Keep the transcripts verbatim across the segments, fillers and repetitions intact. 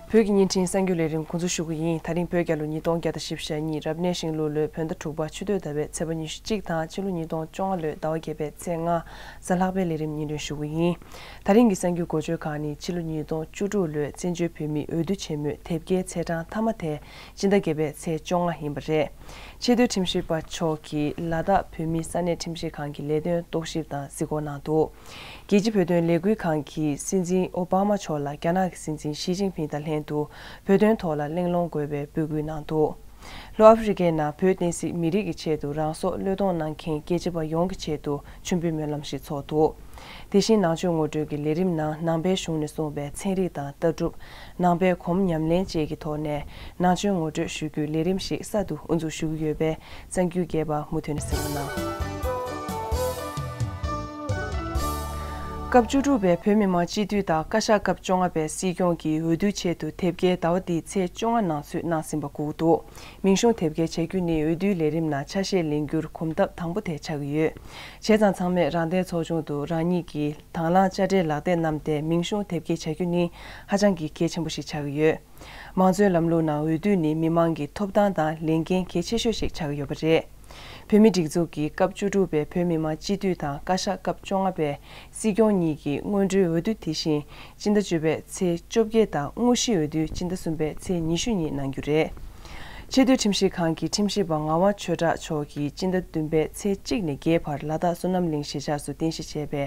བོད་ཀྱི་བརྙན་འཕྲིན་གསར་འགྱུར་ལས་རིམ་འགོ་འཛུགས་ཞུ་གི་ཡིན། ད་རིང་བོད་རྒྱལ་ལོ་ཉིས་སྟོང་བརྒྱ་དང་བཞི་བཅུ་ཞེ་གཉིས། རབ་གནས་ཤིང་ལུག་ལོའི་བོད་ཟླ་དྲུག་པ་ཆུ་སྟོད་ཟླ་བའི་ཚེས་པ་ཉི་ཤུ་གཅིག་དང་ཕྱི་ལོ་ཉིས་སྟོང་བཅོ་ལྔ་ལོའི་ཟླ་བ་བརྒྱད་པའི་ཚེས་ལྔ། གཟའ་ལྷག་པའི་ལས་རིམ་སྙན་སྒྲོན་ཞུ་གི་ཡིན། ད་རིང་གི་གསར་འགྱུར་འགོ་བརྗོད་ཁག་ནི། ཕྱི་ལོ་ཉིས་སྟོང་བཅུ་དྲུག་ལོའི་བཙན་བྱོལ་བོད་མིའི་འོས་བསྡུ་ཆེན་མོའི་དེབ་སྐྱེལ་ཚེས་གྲངས་མཐའ་མ་དེ་སྤྱི་ཟླ་བརྒྱད་པའི་ཚེས་བཅོ་ལྔ་ཡིན་པ་རེད། ཆེས་མཐོའི་ཁྲིམས་ཞིབ་པ་མཆོག་གིས་ལ་དྭགས་བོད་མིའི་ས་གནས་ཁྲིམས་ཞིབ་ཁང་གི་ལས་དོན་རྟོག་ཞིབ་དང་གཟིགས་སྐོར་གནང་འདུག་རྒྱལ་སྤྱིའི་བོད་དོན་ལས་འགུལ་ཁང་གིས་སྲིད་འཛིན་ཨོ་བྷ་མ་མཆོག་ལ་རྒྱ་ནག་གི་སྲིད་འཛིན་ཞི་ཅིན་ཕིང་དང་ལྷན་དུ་བོད་དོན་ཐོག་ལ་གླེང་སློང་དགོས་པའི་འབོད་སྐུལ་གནང་འདུག་ལྷོ་ཨ་ཧྥེ་རི་ཁའི་ནང་བོད་བསྟན་སྲིད་མི་རིགས་ཀྱི་ཆེད་དུ་རང་སྲོག་བློས་གཏོང་གནང་མཁན་རྒྱལ་གཅེས་པ་ཡོངས་ཀྱི་ཆེད་དུ་མཆོད་འབུལ་སྨོན་ལམ་ཞིག་ཚོགས་འདུག་དེ་བཞིན་ནང་ཆོས་ངོ་སྤྲོད་ཀྱི་ལས་རིམ་ནང་ནང་པའི་གཞུང་ནས་གསུངས་པའི་ཚན་རིག་དང་ལྟ་གྲུབ། ནང་པའི་གོམ་ཉམས་ལེན་བཅས་ཀྱི་ཐོག་ནས་ནང་ཆོས་ངོ་སྤྲོད་ཞུ་རྒྱུའི་ལས་རིམ་ཞིག་གསར་དུ་དབུ་འཛུགས་ཞུ་གི་ཡོད་པའི་གསར་འགྱུར་རྒྱས་པ་མུ་མཐུད་ནས་གསན་རོགས་གནང་། སྐབས་བཅུ་དྲུག་པའི་བོད་མི་མང་སྤྱི་འཐུས་དང་བཀའ་ཤག་སྐབས་བཅོ་ལྔ་པའི་སྲིད་སྐྱོང་གི་འོས་བསྡུའི་ཆེད་དུ་དེབ་སྐྱེལ་ཟླ་བ་འདིའི་ཚེས་བཅོ་ལྔ་ནང་ཚུད་གནང་ཟིན་པ་འགོད་འདུག་མིང་གཞུང་དེབ་སྐྱེལ་བྱ་རྒྱུ་ནི་འོས་བསྡུའི་ལས་རིམ་ནང་ཆ་ཤས་ལེན་རྒྱུར་གོམ་སྟབས་དང་པོ་དེ་ཆགས་ཀྱི་ཡོད། བྱས་ཙང་ཚང་མས་རང་བདེན་ཚོགས་ཆུང་དུ་རང་ཉིད་ཀྱི་དང་བླངས་དཔྱ་ཁྲལ་ལག་དེབ་བསྣམས་ཏེ་མིང་གཞུང་དེབ་སྐྱེལ་བྱ་རྒྱུ་ནི་ཧ་ཅང་གི་གལ་ཆེན་པོ་ཞིག་ཆགས་ཀྱི་ཡོད། མང་གཙོའི་ལམ་ལུགས་ནང་འོས་བསྡུ་ནི་མི་མང་གི་ཐོབ་ཐང་དང་ལས་འགན་གལ་ཆེ་ཤོས་ཤིག་ཆགས་ཀྱི་ཡོད་པ་རེད། བོད་མིའི་སྒྲིག་འཛུགས་ཀྱི་སྐབས་བཅུ་དྲུག་པའི་བོད་མི་མང་སྤྱི་འཐུས་དང་བཀའ་ཤག་སྐབས་བཅོ་ལྔ་པའི་སྲིད་སྐྱོང་གཉིས་ཀྱི་སྔོན་འགྲོའི་འོས་བསྡུ་དེ་བཞིན་སྤྱི་ཟླ་བཅུ་པའི་ཚེས་བཅོ་བརྒྱད་དང་དངོས་གཞིའི་འོས་བསྡུ་སྤྱི་ཟླ་གསུམ་པའི་ཚེས་ཉི་ཤུ་ཉིན་གནང་རྒྱུ་རེད། ཆེས་མཐོའི་ཁྲིམས་ཞིབ་ཁང་གི་ཁྲིམས་ཞིབ་པ་ངག་དབང་ཆོས་གྲགས་མཆོག་གིས་སྤྱི་ཟླ་བདུན་པའི་ཚེས་གཅིག་ནས་བརྒྱད་བར་ལ་དྭགས་བསོད་ནམས་གླིང་གཞིས་ཆགས་སུ་རྟེན་གཞི་བྱས་པའི་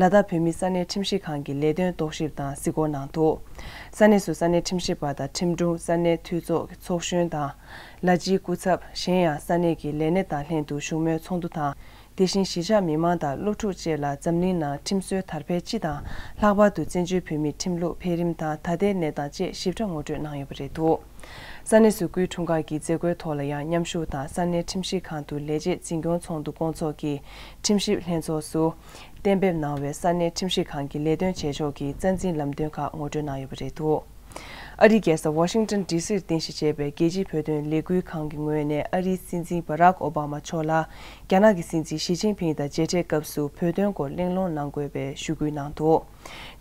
ལ་དྭགས་བོད་མིའི་ས་གནས་ཁྲིམས་ཞིབ་ཁང་གི་ལས་དོན་རྟོག་ཞིབ་དང་གཟིགས་སྐོར་གནང་འདུག་ས་གནས་སུ་ས་གནས་ཁྲིམས་ཞིབ་པ་དང་ཁྲིམས་དྲུང་། ས་གནས་འཐུས་ཚོགས་ཀྱི་ཚོགས་གཞོན་དང་། ལ་སྤྱིའི་སྐུ་ཚབ། གཞན་ཡང་ས་གནས་ཀྱི་ལས་སྣེ་དང་ལྷན་དུ་བཞུགས་མོལ་ཚོགས་འདུ་དང་། དེ་བཞིན་གཞིས་ཆགས་མི་མང་དང་སློབ་ཕྲུག་བཅས་ལ་འཛམ་གླིང་ནང་ཁྲིམས་སྲོལ་དར་འཕེལ་སྤྱི་དང་། ལྷག་པར་དུ་བཙན་བྱོལ་བོད་མིའི་ཁྲིམས་ལུགས་འཕེལ་རིམ་དང་ད་ལྟའི་གནས་སྟངས་བཅས་ཞིབ་ཕྲ་ངོ་སྤྲོད་གནང་ཡོད་པ་རེད་འདུག་ས་གནས་སུ་སྐུའི་འཁྲུངས་སྐར་གྱི་མཛད་སྒོའི་ཐོག་ལ་ཡང་མཉམ་ཞུགས་དང་ས་གནས་ཁྲིམས་ཞིབ་ཁང་དུ་ལས་བྱེད་འཛིན་སྐྱོང་ཚོགས་འདུ་སྐོང་ཚོགས་ཀྱིས་ཁྲིམས་ཞིབ་ལྷན་ཚོགས་སུ་གཏན་འབེབས་གནང་བའི་ས་གནས་ཁྲིམས་ཞིབ་ཁང་གི་ལས་དོན་བྱེད་ཕྱོགས་ཀྱི་རྩ་འཛིན་ལམ་སྟོན་ཁག་ངོ་སྤྲོད་གནང་ཡོད་པ་རེད་འདུག་ཨ་རིའི་རྒྱལ་ས་ཝ་ཤིང་ཏོན་ཌི་སིར་རྟེན་གཞི་བྱས་པའི་རྒྱལ་སྤྱིའི་བོད་དོན་ལས་འགུལ་ཁང་གི་ངོས་ནས་ཨ་རིའི་སྲིད་འཛིན་བྷ་རག་ཨོ་བྷ་མ་མཆོག་ལ་རྒྱ་ནག་གི་སྲིད་འཛིན་ཞི་ཅིན་ཕིང་དང་མཇལ་འཕྲད་སྐབས་སུ་བོད་དོན་སྐོར་གླེང་སློང་གནང་དགོས་པའི་ཞུ་སྐུལ་གནང་འདུག་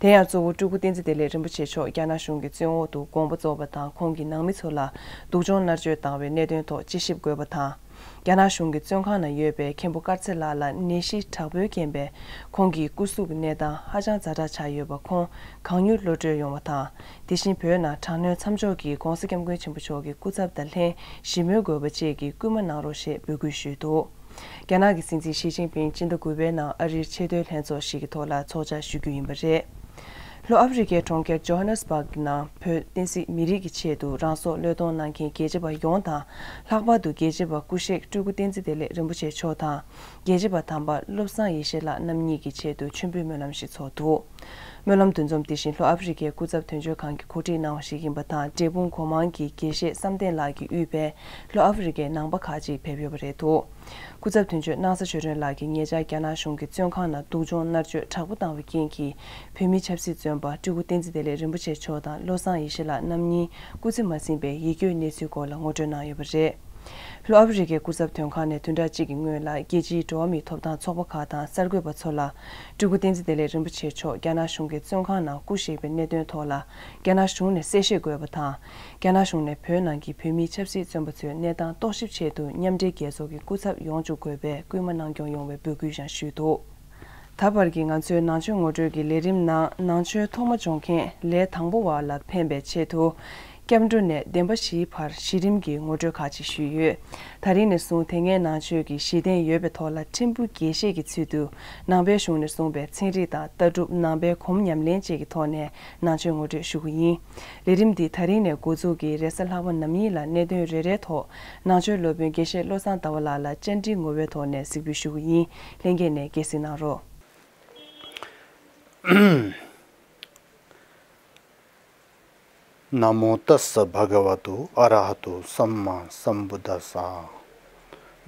དེ་ཡང་གཙོ་བོ་སྤྲུལ་སྐུ་བསྟན་འཛིན་བདེ་ལེགས་རིན་པོ་ཆེ་མཆོག་རྒྱ་ནག་གཞུང་གི་བཙོན་འོག་ཏུ་དགོངས་པ་རྫོགས་པ་དང་ཁོང་གི་ནང་མི་ཚོ་ལ་སྡུག་སྦྱོང་མནར་གཅོད་བཏང་བའི་གནད་དོན་ཐོག་དཔྱད་ཞིབ་དགོས་པ་དང་། རྒྱ་ནག་གཞུང་གི་བཙོན་ཁང་ནང་ཡོད་པའི་མཁན་པོ་དཀར་ཚེ་ལགས་ལ་ནད་གཞི་དྲག་པོའི་རྐྱེན་པས་ཁོང་གི་སྐུ་གཟུགས་ཀྱི་གནས་སྟངས་ཧ་ཅང་ཛ་དྲག་ཆགས་ཡོད་པ་ཁོང་གང་མྱུར་གློད་གྲོལ་ཡོང་བ་དང་། དེ་བཞིན་བོད་ནང་དྲག་གནོན་མཚམས་འཇོག་གིས་༧གོང་ས་༧སྐྱབས་མགོན་ཆེན་པོ་མཆོག་གི་སྐུ་ཚབ་དང་ལྷན་ཞི་མོལ་དགོས་པ་བཅས་ཀྱི་སྐུལ་མ་གནང་རོགས་ཞེས་འབོད་སྐུལ་ཞུས་འདུག་རྒྱ་ནག་གི་སྲིད་འཛིན་ཞི་ཅིན་ཕིང་སྤྱི་ཟླ་དགུ་པའི་ནང་ཨ་རིར་ཆེས་མཐོའི་ལྷན་ཚོགས་ཤིག་གི་ཐོག་ལ་ཚོགས་བཅར་ཞུ་རྒྱུ་ཡིན་པ་རེད། ལྷོ་ཨ་ཧྥེ་རི་ཁའི་གྲོང་ཁྱེར་ཇོ་ཧ་ནེ་སི་སྦག་གི་ནང་བོད་བསྟན་སྲིད་མི་རིགས་ཀྱི་ཆེད་དུ་རང་སྲོག་བློས་གཏོང་གནང་མཁན་རྒྱལ་གཅེས་པ་ཡོངས་དང་། ལྷག་པར་དུ་རྒྱལ་གཅེས་པ་སྐུ་གཤེགས་སྤྲུལ་སྐུ་བསྟན་འཛིན་བདེ་ལེགས་རིན་པོ་ཆེ་མཆོག་དང་། རྒྱལ་གཅེས་པ་དམ་པ་བློ་བཟང་ཡེ་ཤེས་ལགས་རྣམ་གཉིས་ཀྱི་ཆེད་དུ་མཆོད་འབུལ་སྨོན་ལམ་ཞིག་ཚོགས་འདུག་སྨོན་ལམ་འདུ་འཛོམས་དེ་བཞིན་ལྷོ་ཨ་ཧྥེ་རི་ཁའི་སྐུ་ཚབ་དོན་གཅོད་ཁང་གིས་གོ་སྒྲིག་གནང་བ་ཞིག་ཡིན་པ་དང་། འབྲས་སྤུངས་སྒོ་མང་གི་དགེ་བཤེས་བསམ་གཏན་ལགས་ཀྱིས་དབུས་པའི་ལྷོ་ཨ་ཧྥེ་རི་ཁའི་ནང་པ་ཁག་ཅིག་ཕེབས་ཡོད་པ་རེད་འདུག་སྐུ་ཚབ་དོན་གཅོད་སྣང་ས་ཆོས་སྒྲོན་ལགས་ཀྱིས་ཉེ་ཆར་རྒྱ་ནག་གཞུང་གིས་བཙོན་ཁང་ནང་སྡུག་སྦྱོང་མནར་གཅོད་དྲག་པོ་བཏང་བའི་རྐྱེན་གྱིས། བོད་མིའི་ཆབ་སྲིད་བཙོན་པ་སྤྲུལ་སྐུ་བསྟན་འཛིན་བདེ་ལེགས་རིན་པོ་ཆེ་མཆོག་དང་བློ་བཟང་ཡེ་ཤེས་ལགས་རྣམ་གཉིས་སྐུ་ཚེ་མ་ཟིན་པའི་ཡིད་སྐྱོའི་གནས་ཚུལ་སྐོར་ལ་ངོ་སྤྲོད་གནང་ཡོད་པ་རེད། ལྷོ་ཨ་ཧྥེ་རི་ཁའི་སྐུ་ཚབ་དོན་ཁང་ནས་བདུན་ཕྲག་གཅིག་གི་སྔོན་ལ་རྒྱལ་སྤྱིའི་འགྲོ་བ་མིའི་ཐོབ་ཐང་ཚོགས་པ་ཁག་དང་གསར་འགོད་པ་ཚོ་ལ། སྤྲུལ་སྐུ་བསྟན་འཛིན་བདེ་ལེགས་རིན་པོ་ཆེ་མཆོག་རྒྱ་ནག་གཞུང་གི་བཙོན་ཁང་ནང་སྐུ་གཤེགས་པའི་གནད་དོན་ཐོག་ལ། རྒྱ་ནག་གཞུང་ནས་གསལ་བཤད་དགོས་པ་དང་། རྒྱ་ནག་གཞུང་ནས་བོད་ནང་གི་བོད་མིའི་ཆབ་སྲིད་བཙོན་པ་ཚོའི་གནས་སྟངས་རྟོག་ཞིབ་ཆེད་དུ་མཉམ་འབྲེལ་རྒྱལ་ཚོགས་ཀྱི་སྐུ་ཚབ་ཡོང་བཅུག་དགོས་པའི་སྐུལ་མ་གནང་སྐྱོང་ཡོང་བའི་འབོད་སྐུལ་ཡང་ཞུས་འདུག་ད་བར་གྱི་ང་ཚོའི་ནང་ཆོས་ངོ་སྤྲོད་ཀྱི་ལས་རིམ་ནང་ནང་ཆོས་ཐོག་མ་སྦྱོང་མཁན་ལས་དང་པོ་བ་ལ་ཕན་པའི་ཆེད་དུ། སྐྱབས་འགྲོ་ནས་བདེན་པ་བཞིའི་བར་གཞི་རིམ་གྱི་ངོ་སྤྲོད་ཁག་ཅིག་ཞུས་ཡོད། ད་རིང་ནས་བཟུང་དེ་སྔའི་ནང་ཆོས་ཀྱི་གཞི་རྟེན་ཡོད་པའི་ཐོག་ལ་ཕྲན་བུ་རྒྱས་བཤད་ཀྱི་ཚུལ་དུ་ནང་པའི་གཞུང་ནས་གསུངས་པའི་ཚན་རིག་དང་ལྟ་གྲུབ། ནང་པའི་གོམ་ཉམས་ལེན་བཅས་ཀྱི་ཐོག་ནས་ནང་ཆོས་ངོ་སྤྲོད་ཞུ་གི་ཡིན། ལས་རིམ་འདི་ད་རིང་ནས་འགོ་འཛུགས་ཀྱིས་རེས་གཟའ་ལྷག་པ་ནམ་ཉིན་ལ་གནད་དོན་རེ་རེའི་ཐོག་ནང་ཆོས་སློབ་དཔོན་དགེ་བཤེས་བློ་བཟང་ཟླ་བ་ལགས་ལ་བཅར་འདྲིའི་ངོ་བོའི་ཐོག་ནས་གཟིགས་འབུལ་ཞུ་གི་ཡིན། ལྷན་རྒྱས་ནས་དགྱེས་གཟིགས་གནང་རོགས། ན་མོ་ཏཱ་ས་བྷ་ག་ཝ་ཏོ་ཨ་ར་ཧ་ཏོ་སམ་མ་སམ་བུད་དཱ་ས།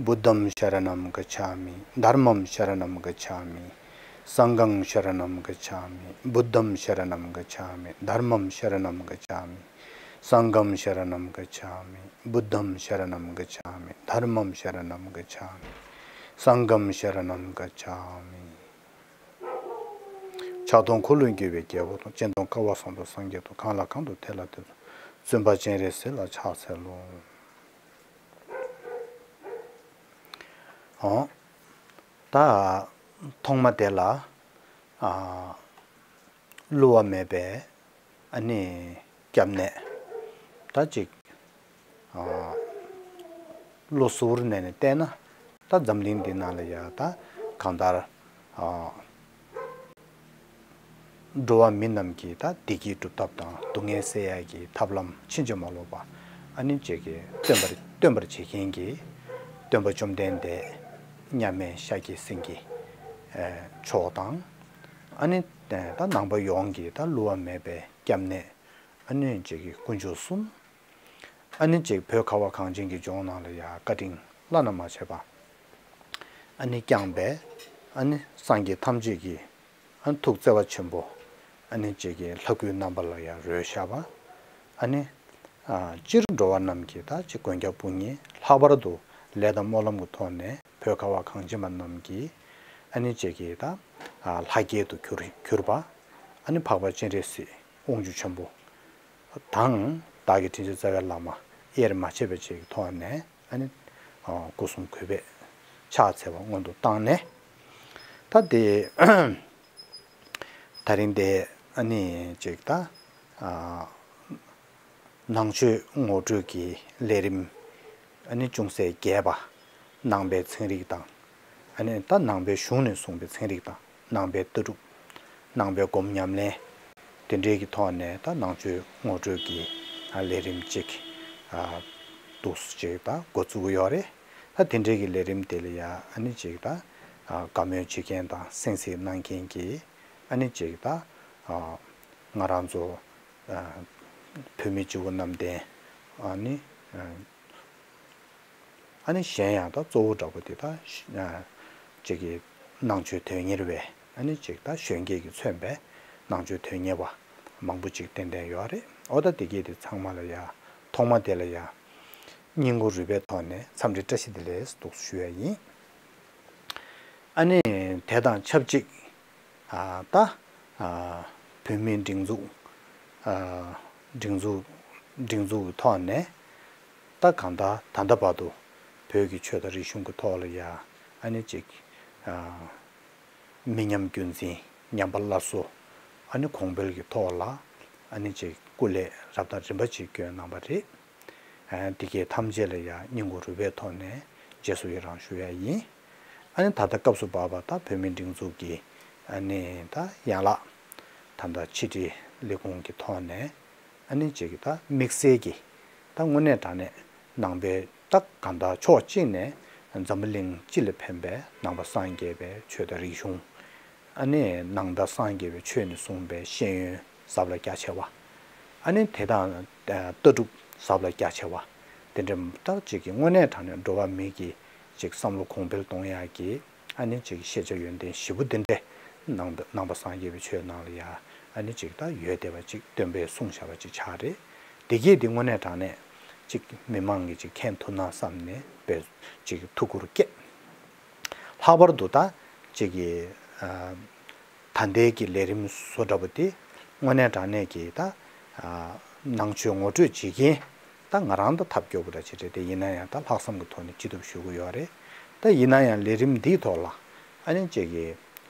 བུདྡྷམ་ཤ་ར་ཎམ་ག་ཆ་མི། དྷརྨམ་ཤ་ར་ཎམ་ག་ཆ་མི། སངྒྷམ་ཤ་ར་ཎམ་ག་ཆ་མི། བུདྡྷམ་ཤ་ར་ཎམ་ག་ཆ་མི། དྷརྨམ་ཤ་ར་ཎམ་ག་ཆ་མི། སངྒྷམ་ཤ་ར་ཎམ་ག་ཆ་མི། བུདྡྷམ་ཤ་ར་ཎམ་ག་ཆ་མི། དྷརྨམ་ཤ་ར་ཎམ་ག་ཆ་མི། སངྒྷམ་ཤ་ར་ཎམ་ག་ཆ་མི། ཕྱག་སྟོང་འཁོར་ལོས་སྒྱུར་བའི་རྒྱལ་པོ་དང་། སྤྱན་སྟོང་སྐལ་བ་བཟང་པོ་སངས་རྒྱས་དང་། གང་ལ་གང་འདུལ་དེ་ལ་དེ་འདུལ། བཙུན་པ་སྤྱན་རས་གཟིགས་ལ་ཕྱག་འཚལ་ལོ། འོ། ད་ཐོག་མ་དེ་ལ་ཨ། བསླུ་བ་མེད་པའི་ཨ་ནི་སྐྱབས་གནས། ད་ཅིག་ཨ། བློ་གཟུ་བོར་གནས་ནས་བལྟས་ན། ད་འཛམ་གླིང་འདི་ནང་ལ་ཡ་ད་གང་ལྟར་ཨ། འགྲོ་བ་མི་རྣམས་ཀྱི་ད་བདེ་སྐྱིད་སྒྲུབ་ཐབས་དང་སྡུག་བསྔལ་སེལ་ཡ་གི་ཐབས་ལམ་ཕྱིན་ཅི་མ་ལོག་པ་ཨ་ནི་ཅིག་གི་སྟོན་པར་སྟོན་པར་བྱེད་མཁན་གྱི་སྟོན་པ་བཅོམ་ལྡན་འདས་མཉམ་མེད་ཤཱཀྱའི་སེང་གེ་མཆོག་དང་། ཨ་ནི་ད་ནང་པ་ཡོངས་ཀྱི་ད་བསླུ་བ་མེད་པའི་སྐྱབས་གནས། ཨ་ནི་ཅིག་གི་དཀོན་མཆོག་གསུམ། ཨ་ནི་ཅིག་བོད་ཁ་བ་གངས་ཅན་གྱི་ལྗོངས་ནང་ལ་ཡ་བཀའ་དྲིན་བླ་ན་མ་མཆིས་པ་ཨ་ནི་བསྐྱངས་པས། ཨ་ནི་སངས་རྒྱས་ཐམས་ཅད་ཀྱི་ཨ་ནི་ཐུགས་བརྩེ་བ་ཆེན་པོ་ཨ་ནི་ཅིག་གི་ལྷ་སྐུའི་རྣམ་པ་ལ་ཡ་རོལ་བཞག་པ། ཨ་ནི་ཨ། སྤྱིར་འགྲོ་བ་རྣམས་ཀྱི་ད་ཅིག་མགོན་སྐྱབས་དཔུང་གཉེན། ལྷག་པར་དུ་ལས་དང་སྨོན་ལམ་གྱི་ཐོག་ནས་བོད་ཁ་བ་གངས་ཅན་པ་རྣམས་ཀྱི་ཨ་ནི་ཅིག་གི་ད་ཨ། ལྷ་སྐྱེས་སུ་གྱུར་གྱུར་པ། ཨ་ནི་འཕགས་པ་སྤྱན་རས་གཟིགས་དབང་ཕྱུག་ཆེན་པོ་དང་། བདག་གི་དྲིན་ཅན་རྩ་བའི་བླ་མ་དབྱེར་མ་ཕྱེ་བ་བཅས་ཀྱི་ཐོག་ནས་ཨ་ནི་སྐུ་གསུང་གུས་པས་ཕྱག་འཚལ་བ་སྔོན་དུ་བཏང་ནས། ད་དེ་ད་རིང་དེ་ཨ་ནི་ཅིག་ད་ཨ། ནང་ཆོས་ངོ་སྤྲོད་ཀྱི་ལས་རིམ་ཨ་ནི་ཅུང་ཟད་རྒྱས་པ། ནང་པའི་ཚན་རིག་དང་། ཨ་ནི་ད་ནང་པའི་གཞུང་ནས་གསུངས་པའི་ཚན་རིག་དང་། ནང་པའི་ལྟ་གྲུབ། ནང་པའི་སྒོམ་ཉམས་ལེན། དེ་འདྲའི་གི་ཐོག་ནས་ད་ནང་ཆོས་ངོ་སྤྲོད་ཀྱི་ལས་རིམ་ཅིག་ཨ། འདུག་སེ་ཅིག་ད་འགོ་བཙུགས་ཡོད་རེད། ད་དེ་འདྲའི་གི་ལས་རིམ་དེ་ལ་ཡ་ཨ་ནི་ཅིག་ད་ཨ། བཀའ་མོལ་བྱེད་མཁན་དང་གསན་གཟིགས་གནང་མཁན་གྱི་ཨ་ནི་ཅིག་ད་ཨ། ང་རང་ཚོ་ཨ། བོད་མི་སྤྱི་བོ་གནམ་བསྟན། ཨ་ནི་ཨ། ཨ་ནི་གཞན་ཡང་ད་གཙོ་བོ་འདྲ་པོ་དེ་ད་ཨ། ཅིག་གི་ནང་ཆོས་དོན་གཉེར་བའི་ཨ་ནི་ཅིག་ད་གཞོན་སྐྱེས་ཀྱིས་མཚོན་པའི་ནང་ཆོས་དོན་གཉེར་བ་མང་པོ་ཅིག་ཏན་ཏན་ཡོད་རེད། འོ་ད་དེ་གས་དེ་ཚང་མ་ལ་ཡ་ཐོག་མ་དེ་ལ་ཡ་སྙིང་ཁུང་རུས་པའི་ཐོག་ནས་འཚམས་འདྲི་བཀྲ་ཤིས་བདེ་ལེགས་འདུག་ཞུ་ཡ་ཡིན། ཨ་ནི་དེ་དང་ཆབས་ཅིག་ཨ། ད་ཨ། བོད་མིའི་སྒྲིག་འཛུགས་ཨ། སྒྲིག་འཛུགས་སྒྲིག་འཛུགས་ཀྱི་ཐོག་ནས་ད་གང་ལྟར་ད་ལྟ་བར་དུ་བོད་ཀྱི་ཆོས་དང་རིག་གཞུང་གི་ཐོག་ལ་ཡ་ཨ་ནི་ཅིག་ཨ། མི་ཉམས་རྒྱུན་འཛིན་ཉམས་པ་སླར་གསོ་ཨ་ནི་གོང་འཕེལ་གྱི་ཐོག་ལ་ཨ་ནི་ཅིག་སྐུ་ལས་རབ་དང་རིམ་པ་ཅིག་བསྐྱོན་གནང་བ་རེད། ཨ། འདི་གའི་ཐམས་ཅད་ལ་ཡང་སྙིང་ཁུང་རུས་པའི་ཐོག་ནས་རྗེས་སུ་ཡི་རང་ཞུ་ཡ་ཡིན། ཨ་ནི་ད་ལྟ་སྐབས་སུ་བབས་པ་ད་བོད་མིའི་སྒྲིག་འཛུགས་ཀྱི་ཨ་ནི་ད་ཡན་ལག་ད་ལྟ་ཕྱི་དྲིལ་ལས་ཁུངས་ཀྱི་ཐོག་ནས་ཨ་ནི་ཅིག་ད་དམིགས་བསལ་གྱི་ད་དངོས་གནས་དྲང་གནས་ནང་པའི་ད་གང་ལྟར་ཕྱོགས་གཅིག་ནས་འཛམ་བུ་གླིང་སྤྱི་ལ་ཕན་པའི་ནང་པ་སངས་རྒྱས་པའི་ཆོས་དང་རིག་གཞུང་། ཨ་ནི་ནང་པ་སངས་རྒྱས་པའི་ཆོས་ནས་གསུངས་པའི་ཤེས་ཡོན་ཟབ་ལ་རྒྱ་ཆེ་བ། ཨ་ནི་དེ་དང་ལྟ་གྲུབ་ཟབ་ལ་རྒྱ་ཆེ་བ། དེ་འདྲ་ལྟར་ཅིག་གི་དངོས་གནས་དྲང་གནས་འགྲོ་བ་མི་གི་ཅིག་བསམ་བློ་གོང་འཕེལ་གཏོང་ཡག་གི་ཨ་ནི་ཅིག་ཤེས་བྱ་ཡོན་ཏན་ཞེ་པོ་འདི་འདྲ་ནང་ནང་པ་སངས་རྒྱས་པའི་ཆོས་ནང་ལ་ཡ་ཨ་ནི་ཅིག་ད་ཡོད་བསྡད་པ་ཅིག་སྟོན་པས་གསུངས་བཞག་པ་ཅིག་ཆགས་རེད། དེ་གས་དེ་དངོས་གནས་དྲང་གནས་ཅིག་མི་མང་གིས་ཅིག་མཁྱེན་ཐུབ་ན་བསམ་ནས་དཔེ་ཅིག་ཐུགས་ཁུར་བསྐྱེད། ལྷག་པར་དུ་ད་ཅིག་གི་ཨ། ད་ལྟའི་གི་ལས་རིམ་བཟོ་འདྲ་པོ་དེ་དངོས་གནས་དྲང་གནས་ཀྱི་ད་ཨ། ནང་ཆོས་ངོ་སྤྲོད་བྱེད་མཁན་ད་ང་རང་ད་ཐབས་སྐྱོ་པོ་འདྲ་ཅིག་རེད་དེ། ཡིན་ན་ཡང་ད་ལྷག་བསམ་གྱི་ཐོག་ནས་ཅི་ཐུབ་ཞུ་གི་ཡོད་རེད། ད་ཡིན་ན་ཡང་ལས་རིམ་འདིའི་ཐོག་ལ་ཨ་ནི་ཅིག་གི་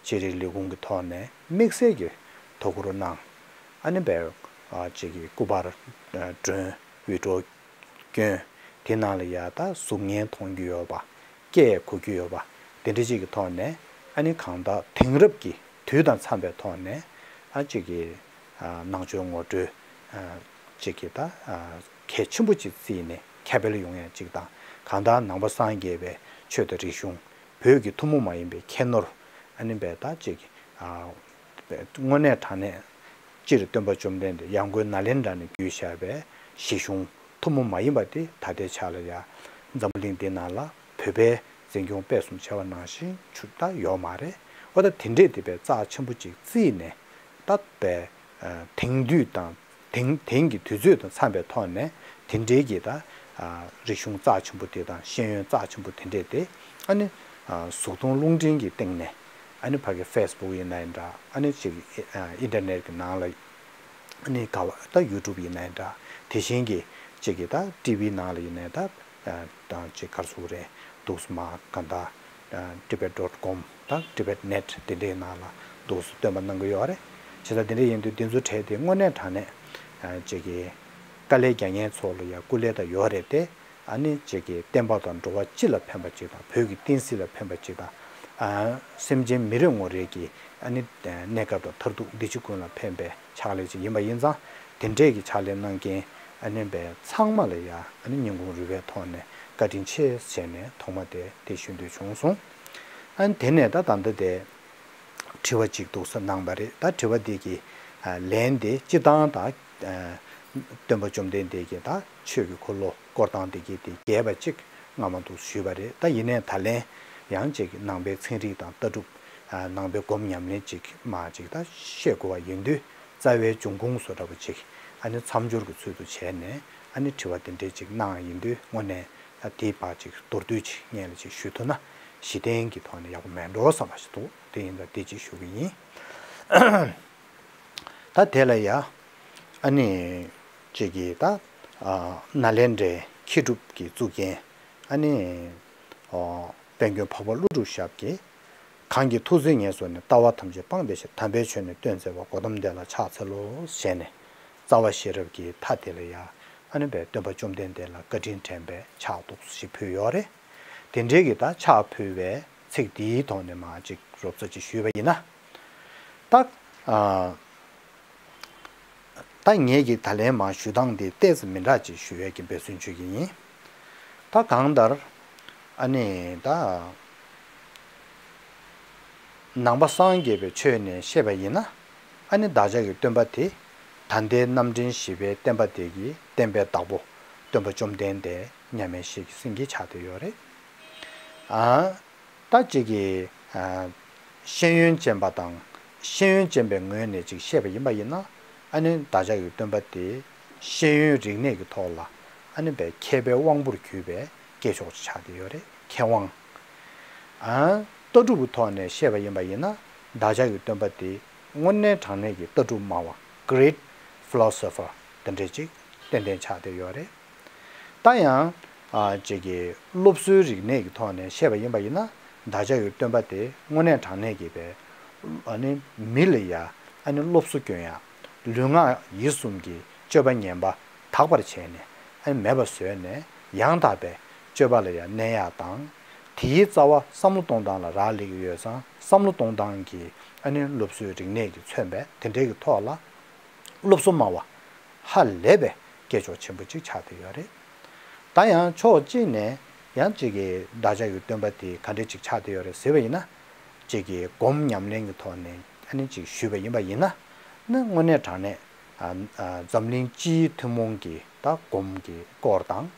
ཕྱི་དྲིལ་ལས་ཁུངས་ཀྱི་ཐོག་ནས་དམིགས་བསལ་གྱི་དོ་ཁུར་གནང་། ཨ་ནི་བས་ཨ། ཅིག་གི་སྐུ་པར་སྒྲོན། བི་ཌི་ཡོ་བསྐྱོན། དེ་ནང་ལ་ཡ་ད་གཟུགས་བརྙན་མཐོང་རྒྱུ་ཡོད་པ། སྐད་གོ་རྒྱུ་ཡོད་པ། དེ་འདྲ་ཅིག་གི་ཐོག་ནས་ཨ་ནི་གང་ལྟར་དེང་རབས་ཀྱི་དུས་དང་འཚམས་པའི་ཐོག་ནས་ཨ་ཅིག་གི་ཨ། ནང་ཆོས་ངོ་སྤྲོད་ཨ། ཅིག་གི་ད་ཨ། གལ་ཆེན་པོ་ཅིག་བརྩིས་ནས་ཁྱབ་སྤེལ་ཡོང་ཡ་ཅིག་དང་། གང་ལྟར་ནང་པ་སངས་རྒྱས་པའི་ཆོས་དང་རིག་གཞུང་། བོད་ཀྱི་ཐུན་མོང་མ་ཡིན་པའི་ཁྱད་ནོར་ཨ་ནི་བས་ད་ཅིག་ཨ། དངོས་གནས་དྲང་གནས་སྤྱིར་སྟོན་པ་བཅོམ་ལྡན་འདས་ཡར་འགོའི་ནཱ་ལེནྡྲ་ནས་བརྒྱུད་བཞག་པའི་གཞི་གཞུང་ཐུན་མོང་མ་ཡིན་པ་དེ་ད་ལྟའི་ཆ་ལ་ཡ་འཛམ་བུ་གླིང་འདི་ནང་ལ་བོད་པའི་འཛིན་སྐྱོང་སྤེལ་གསུམ་བྱས་པ་ནང་བཞིན་ཆུ་ད་ཡོད་མ་རེད། འོ་ད་དེ་འདྲས་དེ་བས་རྩ་ཆེན་པོ་ཅིག་བརྩིས་ནས་ད་བས་དེང་དུས་དང་དེང་དེང་གི་དུས་ཚོད་དང་འཚམས་པའི་ཐོག་ནས་དེ་འདྲའི་གི་ད་རིག་གཞུང་རྩ་ཆེན་པོ་དེ་དང་ཤེས་ཡོན་རྩ་ཆེན་པོ་དེ་འདྲས་དེ་ཨ་ནི་གཟུགས་མཐོང་རླུང་འཕྲིན་གྱི་སྟེང་ནས་ཨ་ནི་ཕ་གི་ཕེ་སི་བུག་ཡིན་ན་ཡིན་འདྲ། ཨ་ནི་ཅིག་ཨ། ཨིན་ཊར་ནེཊ་གི་ནང་ལ་ཨ་ནི་ག་བ་ད་ཡུ་ཊུབ་ཡིན་ན་ཡིན་འདྲ། དེ་བཞིན་གྱི་གཅིག་གི་ད་ཊི་བི་ནང་ལ་ཡིན་ནའི་ད་དང་གཅིག་གར་སུ་རེད་འདུག་སེ་མ་ག་ད་tibet dot com དང་tibet net དེ་འདྲའི་ནང་ལ་འདུག་སེ་སྟོན་པ་གནང་གི་ཡོད་རེད། བྱས་ཙང་དེ་འདྲ་ཡིན་དུས་དེ་ཚོ་གྲས་དེ་དངོས་གནས་དྲང་གནས་གཅིག་གི་དཀའ་ལས་རྒྱག་མཁན་ཚོ་ལ་ཡང་སྐུ་ལས་ད་ཡོད་རེད་དེ། ཨ་ནི་གཅིག་གི་བསྟན་པ་དང་འགྲོ་བ་སྤྱི་ལ་ཕན་པ་ཅིག་དང་བོད་ཀྱི་བསྟན་སྲིད་ལ་ཕན་པ་ཅིག་དང་། ཨ་སེམས་ཅན་མི་རེ་ངོ་རེ་གི་ཨ་ནི་གནས་སྐབས་དང་མཐར་ཐུག་འདི་ཕྱི་ཀུན་ལ་ཕན་པའི་ཕྱག་ལས་ཅིག་ཡིན་པ་ཡིན་ཙང་། དེ་འདྲས་ཀྱི་ཕྱག་ལས་གནང་མཁན་ཨ་ནི་བས་ཚང་མ་ལ་ཡ་ཨ་ནི་སྙིང་ཁུང་རུས་པའི་ཐོག་ནས་བཀའ་དྲིན་ཆེ་ཟེར་ནས་ཐོག་མ་དེ་དེ་ཞུ་འདོད་བྱུང་སོང་། ཨ་ནི་དེ་ནས་ད་ད་ལྟ་དེ་དྲི་བ་ཅིག་འདུག་སེ་གནང་པ་རེད། ད་དྲི་བ་འདི་གི་ལན་དེ་སྤྱིར་བཏང་ད་སྟོན་པ་བཅོམ་ལྡན་འདས་ཀྱི་ད་ཆོས་ཀྱི་འཁོར་ལོ་བསྐོར་སྟངས་དེ་གི་དེ་རྒྱས་པ་ཅིག་སྔ་མ་འདུག་ཞུས་པ་རེད། ད་ཡིན་ནའི་ད་ལན་ཡང་ཅིག་ནང་པའི་ཚན་རིག་དང་ལྟ་གྲུབ། ནང་པའི་སྒོམ་ཉམས་ལེན་ཅིག་མ་ཅིག་ད་བཤད་དགོས་པ་ཡིན་དུས་རྩ་བའི་འབྱུང་ཁུངས་བཟོ་འདྲ་པོ་ཅིག་ཨ་ནི་མཚམས་སྦྱོར་གྱི་ཚུལ་དུ་བྱས་ནས་ཨ་ནི་དྲི་བ་དེ་འདྲས་ཅིག་གནང་ཡིན་དུས་དངོས་གནས་ཨ་དེའི་བར་ཅིག་མདོར་བསྡུས་ཅིག་སྔོན་ལ་ཅིག་ཞུ་ཐུབ་ན་གཞི་རྟེན་གྱི་ཐོག་ནས་ཡག་པོ་མེད་འགྲོ་བསམ་པ་ཞིག་འདུག་དེ་ཡིན་ད་དེ་ཅིག་ཞུ་གི་ཡིན། ད་དེ་ལ་ཡ་ཨ་ནི་ཅིག་གིས་ད་ནཱ་ལེནྡྲའི་མཁས་གྲུབ་ཀྱི་གཙུག་རྒྱན་ཨ་ནི་དཔལ་མགོན་འཕགས་པ་ཀླུ་སྒྲུབ་ཞབས་ཀྱིས། གང་གིས་ཐུགས་བརྩེ་ངེས་སོ་ནས། ལྟ་བ་ཐམས་ཅད་སྤངས་ཏེ་ཞིག་དམ་པའི་ཆོས་ནི་སྟོན་མཛད་པ། གོ་ཏམ་དེ་ལ་ཕྱག་འཚལ་ལོ། ཞེས་ནས་རྩ་བ་ཤེས་རབ་ཀྱི་མཐའ་དེ་ལ་ཡ་ཨ་ནི་བས་སྟོན་པ་བཅོམ་ལྡན་འདས་ལ་བཀའ་དྲིན་དྲན་པའི་ཕྱག་ཏོག་ཙམ་ཞིག་ཕུལ་ཡོད་རེད། དེ་འདྲའི་གི་ད་ཕྱག་ཕུལ་བའི་ཚིག་འདིའི་ཐོག་ནས་མ་ཅིག་རོབ་ཙམ་ཅིག་ཞུས་པ་ཡིན་ན། ད་ཨ། ད་ངས་ཀྱི་ད་ལན་མ་ཞུ་སྟངས་འདི་ཏོག་ཙམ་མི་འདྲ་ཅིག་ཞུ་ཡས་ཀྱི་འབད་བརྩོན་བྱེད་ཀྱི་ཡིན། ད་གང་ལྟར་ཨ་ནི་ད་ནང་པ་སངས་རྒྱས་པའི་ཆོས་ནས་བཤད་པ་ཡིན་ན། ཨ་ནི་བདག་ཅག་གི་སྟོན་པ་དེ་ད་ལྟའི་རྣམ་འདྲེན་བཞི་པའི་བསྟན་པ་དེ་གི་བསྟན་པའི་བདག་པོ་སྟོན་པ་བཅོམ་ལྡན་འདས་མཉམ་མེད་ཤེལ་གྱི་སེང་གེ་ཆགས་བསྡད་ཡོད་རེད། ཨ། ད་ཅིག་གིས་ཤེས་ཡོན་ཅན་པ་དང་ཤེས་ཡོན་ཅན་པའི་ངོས་ནས་ཅིག་བཤད་པ་ཡིན་པ་ཡིན་ན། ཨ་ནི་བདག་ཅག་གི་སྟོན་པ་དེ་ཤེས་ཡོན་རིག་གནས་ཀྱི་ཐོག་ལ་ཨ་ནི་བས་མཁས་པའི་དབང་པོར་གྱུར་པའི་སྐྱེས་མཆོག་ཅིག་ཆགས་བསྡད་ཡོད་རེད། མཁས་དབང་། ཨ། ལྟ་གྲུབ་ཀྱི་ཐོག་ནས་བཤད་པ་ཡིན་པ་ཡིན་ན། བདག་ཅག་གི་སྟོན་པ་དེ་དངོས་གནས་དྲང་གནས་ཀྱི་ལྟ་གྲུབ་སྨྲ་བ་great philosopher དེ་འདྲས་ཅིག་ཏན་ཏན་ཆགས་བསྡད་ཡོད་རེད། ད་ཡང་ཅིག་གི་སློབ་གསོའི་རིག་གནས་ཀྱི་ཐོག་ནས་བཤད་པ་ཡིན་པ་ཡིན་ན། བདག་ཅག་གི་སྟོན་པ་དེ་དངོས་གནས་དྲང་གནས་ཀྱི་བའི་ཨ་ནི་མི་ལ་ཡ་ཨ་ནི་སློབ་གསོ་སྐྱོན་ཡ། ལུས་ངག་ཡིད་གསུམ་གྱི་སྤྱོད་པ་ངན་པ་དག་པར་བྱས་ནས་ཨ་ནི་མེད་པ་བཟོས་ནས་ཡང་དག་པའི་སྤྱོད་པ་ལ་ཡ་གནས་ཡ་དང་། དེའི་རྩ་བ་བསམ་བློ་གཏོང་སྟངས་ལ་རག་ལས་ཀྱི་ཡོད་ཙང་། བསམ་བློ་གཏོང་སྟངས་ཀྱི་ཨ་ནི་སློབ་གསོའི་རིག་གནས་ཀྱིས་མཚོན་པའི་དེ་འདྲའི་གི་ཐོག་ལ། སློབ་གསོ་སྨྲ་བ་ཧ་ལས་པའི་སྐྱེས་མཆོག་ཆེན་པོ་གཅིག་ཆགས་བསྡད་ཡོད་རེད། ད་ཡང་ཕྱོགས་གཅིག་ནས་ཡང་གཅིག་གིས་བདག་ཅག་གི་སྟོན་པ་དེ་ག་འདྲ་གཅིག་ཆགས་བསྡད་ཡོད་རེད་ཟེར་བ་ཡིན་ན། གཅིག་གིས་སྒོམ་ཉམས་ལེན་གྱི་ཐོག་ནས་ཨ་ནི་གཅིག་ཞུས་པ་ཡིན་པ་ཡིན་ན། ནི་དངོས་གནས་དྲང་གནས་ཨ་ཨ་འཛམ་གླིང་སྤྱིའི་ཐུན་མོང་གི་ད་སྒོམ་གྱི་སྐོར་དང་།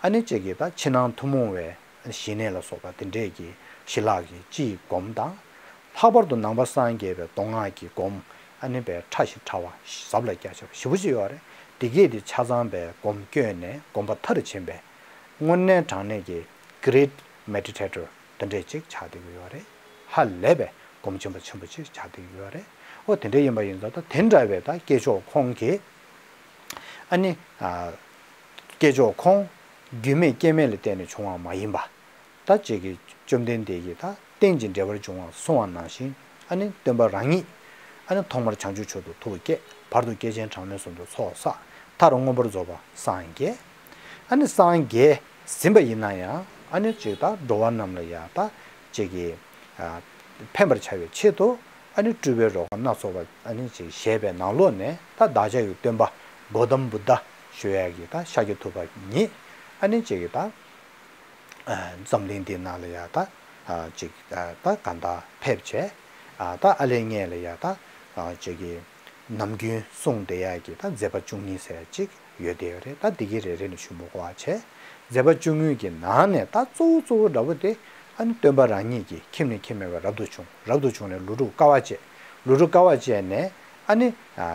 ཨ་ནི་གཅིག་གིས་ད་ཕྱི་ནང་ཐུན་མོང་བའི་ཞི་གནས་ལ་སོགས་པ་དེ་འདྲས་ཀྱི་ཞི་ལྷག་གི་སྤྱིའི་སྒོམ་དང་། ལྷག་པར་དུ་ནང་པ་སངས་རྒྱས་པའི་མདོ་སྔགས་ཀྱི་སྒོམ་ཨ་ནི་བའི་ཕྲ་ཞིང་ཕྲ་བ་ཟབ་ལ་རྒྱ་ཆེ་བ་ཞེ་པོ་ཅིག་ཡོད་རེད། དེ་གས་དེ་ཆ་ཚང་བའི་སྒོམ་བསྐྱོན་ནས་སྒོམ་པ་མཐར་ཕྱིན་པའི་དངོས་གནས་དྲང་གནས་ཀྱི་great meditator དེ་འདྲས་ཅིག་ཆགས་བསྡད་ཀྱི་ཡོད་རེད། ཧ་ལས་པའི་སྒོམ་ཆེན་པོ་ཆེན་པོ་ཅིག་ཆགས་བསྡད་ཀྱི་ཡོད་རེད། ཨོ་དེ་འདྲས་ཡིན་པ་ཡིན་ཙང་ད་དེ་འདྲ་བའི་ད་སྐྱེས་མཆོག་ཁོང་གིས་ཨ་ནི་ཨ་སྐྱེས་མཆོག་ཁོང་རྒྱུད་མེད་རྐྱེན་མེད་ལ་བརྟེན་ནས་བྱུང་བ་མ་ཡིན་པ། ད་ཅིག་གིས་བཅོམ་ལྡན་འདས་ཀྱིས་ད་རྟེན་ཅིང་འབྲེལ་བར་འབྱུང་བ་གསུངས་པ་ནང་བཞིན། ཨ་ནི་སྟོན་པ་རང་ཉིད་ཨ་ནི་ཐོག་མར་བྱང་ཆུབ་མཆོག་ཏུ་ཐུགས་བསྐྱེད། བར་དུ་བསྐལ་ཆེན་གྲངས་མེད་གསུམ་དུ་ཚོགས་བསགས། མཐར་མངོན་པར་རྫོགས་པར་སངས་རྒྱས། ཨ་ནི་སངས་རྒྱས་ཟིན་པ་ཡིན་ན་ཡང་ཨ་ནི་ཅིག་ད་འགྲོ་བ་རྣམས་ལ་ཡང་ད་ཅིག་གིས་ཨ་ཕན་པར་བྱ་བའི་ཆེད་དུ་ཨ་ནི་སྤྲུལ་པའི་རོལ་པ་སྣ་ཚོགས་པ་ཨ་ནི་ཅིག་བཞད་པའི་ནང་ལོགས་ནས་ད་བདག་ཅག་གི་སྟོན་པ་གོ་ཏམ་བུདྡྷ་ཞུ་ཡ་གི་ད་ཤཱཀྱ་ཐུབ་པ་ཉིད་ཨ་ནི་ཅིག་གིས་ད། འཛམ་གླིང་འདིའི་ནང་ལ་ཡ་ད་ཅིག་ད་གང་ལྟར་ཕེབས་བྱས། ད་ཨ་ལས་ངས་ལ་ཡ་ད་ཅིག་གི་ནམ་རྒྱུན་གསུངས་བསྡད་ཡ་གི་ད་མཛད་པ་བཅུ་གཉིས་ཟེར་ཅིག་ཡོད་བསྡད་ཡོད་རེད། ད་འདི་གི་རེ་རེ་ནས་ཞུ་མི་དགོས་པ་བྱས། མཛད་པ་བཅུ་གཉིས་ཀྱི་ནང་ནས་ད་གཙོ་བོ་གཙོ་བོ་འདྲ་པོ་དེ་ཨ་ནི་སྟོན་པ་རང་ཉིད་ཀྱིས་ཁྱིམ་ནས་ཁྱིམ་མེད་པར་རབ་ཏུ་བྱུང་། རབ་ཏུ་བྱུང་ནས་ལོ་དྲུག་དཀའ་བ་སྤྱད། ལོ་དྲུག་དཀའ་བ་སྤྱད་ནས་ཨ་ནི་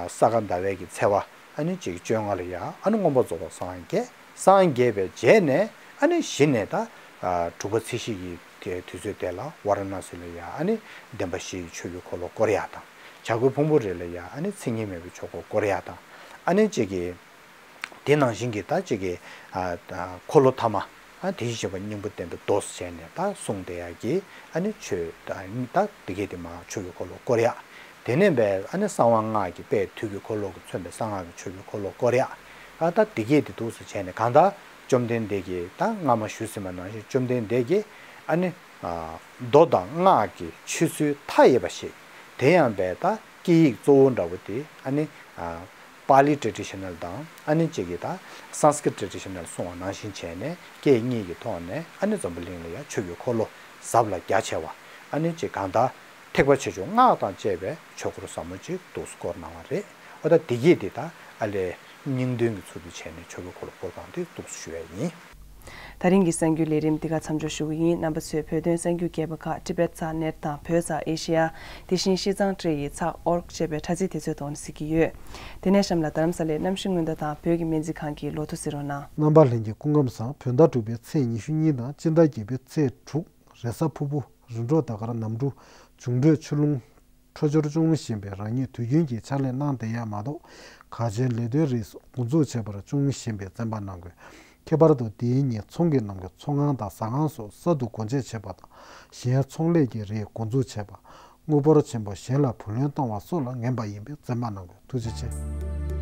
ས་ག་ཟླ་བའི་གི་ཚེས་པ་ཨ་ནི་ཅིག་བཅོ་ལྔ་ལ་ཡ་ཨ་ནི་མངོན་པར་རྫོགས་པར་སངས་རྒྱས། སངས་རྒྱས་པའི་རྗེས་ནས་ཨ་ནི་གཞི་ནས་ད་དྲུག་པ་ཚེས་བཞི་གི་དུས་ཚོད་དེ་ལ་ཝཱ་ར་ཎ་སི་ལ་ཡ་ཨ་ནི་བདེན་པ་བཞི་ཡི་ཆོས་ཀྱི་འཁོར་ལོ་བསྐོར་ཡ་དང་། བྱ་རྒོད་ཕུང་པོའི་རི་ལ་ཡ་ཨ་ནི་མཚན་ཉིད་མེད་པའི་ཆོས་འཁོར་བསྐོར་ཡ་དང་། ཨ་ནི་གཅིག་གིས་ དེ་ནང་བཞིན་གྱི་ད་ཅིག་གི་ཨ་ད་འཁོར་ལོ་ཐ་མ། ཨ་དེ་བཞིན་གཤེགས་པ་སྙིང་པོ་བརྟན་པའི་མདོ་ཟེར་བྱས་ནས་ད་གསུངས་བསྡད་ཡག་གི་ཨ་ནི་ཆོས་ད་ད་དེ་གས་དེ་མ་ཆོས་ཀྱི་འཁོར་ལོ་བསྐོར་ཡག་དེ་ནས་བས་ཨ་ནི་གསང་བ་སྔགས་ཀྱི་དཔལ་དུས་ཀྱི་འཁོར་ལོ་གིས་མཚོན་པའི་གསང་སྔགས་ཀྱི་ཆོས་ཀྱི་འཁོར་ལོ་བསྐོར་ཡག་ཨ་ད་དེ་གས་དེ་འདུག་སེ་བྱས་ནས་གང་ལྟར་བཅོམ་ལྡན་འདས་ཀྱིས་ད་སྔ་མ་ཞུས་ཟིན་པ་ནང་བཞིན་བཅོམ་ལྡན་འདས་ཀྱིས་ཨ་ནི་ཨ་མདོ་དང་སྔགས་ཀྱི་ཆོས་ཚུལ་མཐའ་ཡས་པ་ཞིག་དེ་ཡང་བས་ད་སྐད་ཡིག་གཙོ་བོ་འདྲ་བོ་དེ་ཨ་ནི་ཨ་པཱ་ལི་ཊེ་ཌི་ཤ་ནལ་དང་ཨ་ནི་གཅིག་གིས་ད་སཾ་སྐྲྀ་ཊེ་ཌི་ཤ་ནལ་གསུང་བ་ནང་བཞིན་བྱས་ནས་སྐད་གཉིས་ཀྱི་ཐོག་ནས་ཨ་ནི་འཛམ་བུ་གླིང་ལ་ཡང་ཆོས་ཀྱི་འཁོར་ལོ་ཟབ་ལ་རྒྱ་ཆེ་བ་ཨ་ནི་གཅིག་གང་ལྟར་ཐེག་པ་ཆེ་ཆུང་སྔགས་དང་བཅས་པའི་ཆོས་འཁོར་ཟབ་མོ་གཅིག་འདུག་སེ་བསྐོར་གནང་བ་རེད། འོ་ད་དེ་གས་དེ་ད་ཨ་ལས་སྙིང་དོན་གྱི་ཚུལ་དུ་བྱས་ནས་ཆོས་ཀྱི་འཁོར་ལོ་བསྐོར་སྟངས་དེ་འདུག་སེ་ཞུ་ཡ་ཡིན། ད་རིང་གི་གསར་འགྱུར་ལས་རིམ་འདི་ག་མཚམས་འཇོག་ཞུ་གི་ཡིན། རྣམ་པ་ཚོས་བོད་དོན་གསར་འགྱུར་རྒྱས་པ་ཁག་ཊི་བེཊ་ཚག་ནེཊ་དང་བོད་ཚག་ཨེ་ཤེ་ཡ། དེ་བཞིན་ཤིས་ཙང་ཊི་ཡི་ཚག་ཨོར་ཅེས་པའི་དྲ་ཚིགས་དེ་ཚོའི་ཐོག་ནས་གཟིགས་ཀྱི་ཡོད། དེ་ནས་གཤམ་ལ་རྡ་རམ་ས་ལའི་གནམ་གཤིས་སྔོན་བརྡ་དང་བོད་ཀྱི་སྨན་རྩིས་ཁང་གི་ལོ་ཐོ་གཟིགས་རོགས་གནང་། རྣམ་པ་ལྷན་རྒྱས་སྐུ་ཁམས་བཟང་། བོད་ཟླ་དྲུག་པའི་ཚེས་ཉི་ཤུ་གཉིས་དང་སྤྱི་ཟླ་བརྒྱད་པའི་ཚེས་དྲུག་རེས་གཟའ་ཕུར་བུ། རིམ་གྲོ་ཟླ་སྐར་ནམ་འབྲུ། འབྱུང་འཕྲོད་ཆུ་ཀླུང་། འཕྲོད་སྦྱོར་ཅུང་ཞན་པས་རང་ཉིད་དུས་རྒྱུན་གྱི་ཕྱག་ལས་གནང་བསྡད་ཡག་མ་གཏོགས། གལ་ཆེའི་ལས་དོན་རིགས་སོགས་འགོ་འཛུགས་བྱེད་པར་ཅུང་ཞན་པའི་བཙན་པ་གནང་དགོས། ཁྱད་པར་དུ་དེའི་ཉིན་ཚོང་གི་ནང་གི་ཚོང་ཁང་དང་ཟ་ཁང་སོགས་གསར་དུ་སྒོ་འབྱེད་བྱེད་པ་དང་། གཞན་ཚོང་ལས་ཀྱི་རིགས་འགོ་འཛུགས་བྱེད་པ། དངུལ་འབོར་ཆེན་པོ་གཞན་ལ་བུ་ལོན་གཏོང་བ་སོགས་ལ་ངན་པ་ཡིན་པས་བཙན་པ་གནང་དགོས། ཐུགས་རྗེ་ཆེ།